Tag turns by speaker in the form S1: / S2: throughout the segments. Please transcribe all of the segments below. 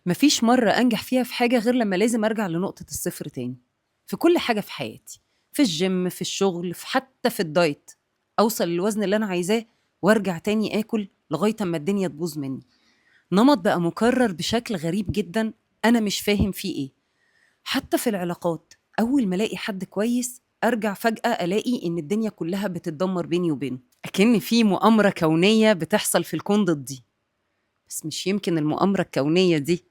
S1: مفيش مرة أنجح فيها في حاجة غير لما لازم أرجع لنقطة الصفر تاني في كل حاجة في حياتي، في الجيم، في الشغل، في حتى في ال diet، أوصل للوزن اللي أنا عايزاه وأرجع تاني آكل لغاية أما الدنيا تبوظ مني. نمط بقى مكرر بشكل غريب جدا، أنا مش فاهم فيه إيه. حتى في العلاقات، أول ما ألاقي حد كويس أرجع فجأة ألاقي إن الدنيا كلها بتتدمر بيني وبينه، أكن في مؤامرة كونية بتحصل في الكون ضدي. بس مش يمكن المؤامرة الكونية دي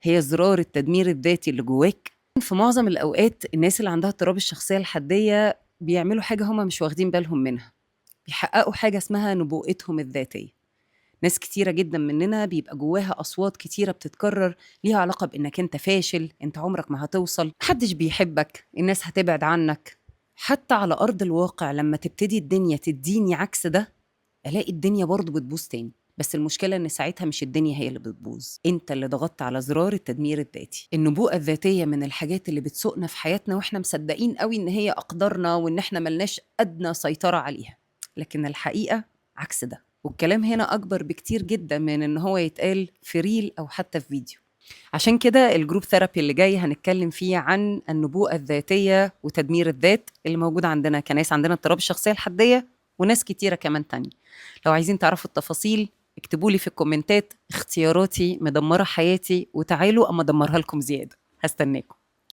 S1: هي زرار التدمير الذاتي اللي جواك؟ في معظم الأوقات الناس اللي عندها اضطراب الشخصية الحدية بيعملوا حاجة هما مش واخدين بالهم منها، بيحققوا حاجة اسمها نبوءتهم الذاتية. ناس كتيرة جدا مننا بيبقى جواها أصوات كتيرة بتتكرر ليها علاقة بإنك أنت فاشل، أنت عمرك ما هتوصل، محدش بيحبك، الناس هتبعد عنك. حتى على أرض الواقع لما تبتدي الدنيا تديني عكس ده، ألاقي الدنيا برضو بتبوظ تاني. بس المشكلة إن ساعتها مش الدنيا هي اللي بتبوظ، أنت اللي ضغطت على زرار التدمير الذاتي. النبوءة الذاتية من الحاجات اللي بتسوقنا في حياتنا وإحنا مصدقين قوي إن هي أقدارنا وإن إحنا ملناش أدنى سيطرة عليها، لكن الحقيقة عكس ده. والكلام هنا أكبر بكتير جدا من إن هو يتقال في reel أو حتى في فيديو. عشان كده ال group therapy اللي جاي هنتكلم فيه عن النبوءة الذاتية وتدمير الذات اللي موجود عندنا كناس عندنا اضطراب الشخصية الحدية وناس كتيرة كمان تانية. لو عايزين تعرفوا التفاصيل اكتبوا لي في الكومنتات اختياراتي مدمرة حياتي، وتعالوا أما أدمرها لكم زيادة. هستناكم.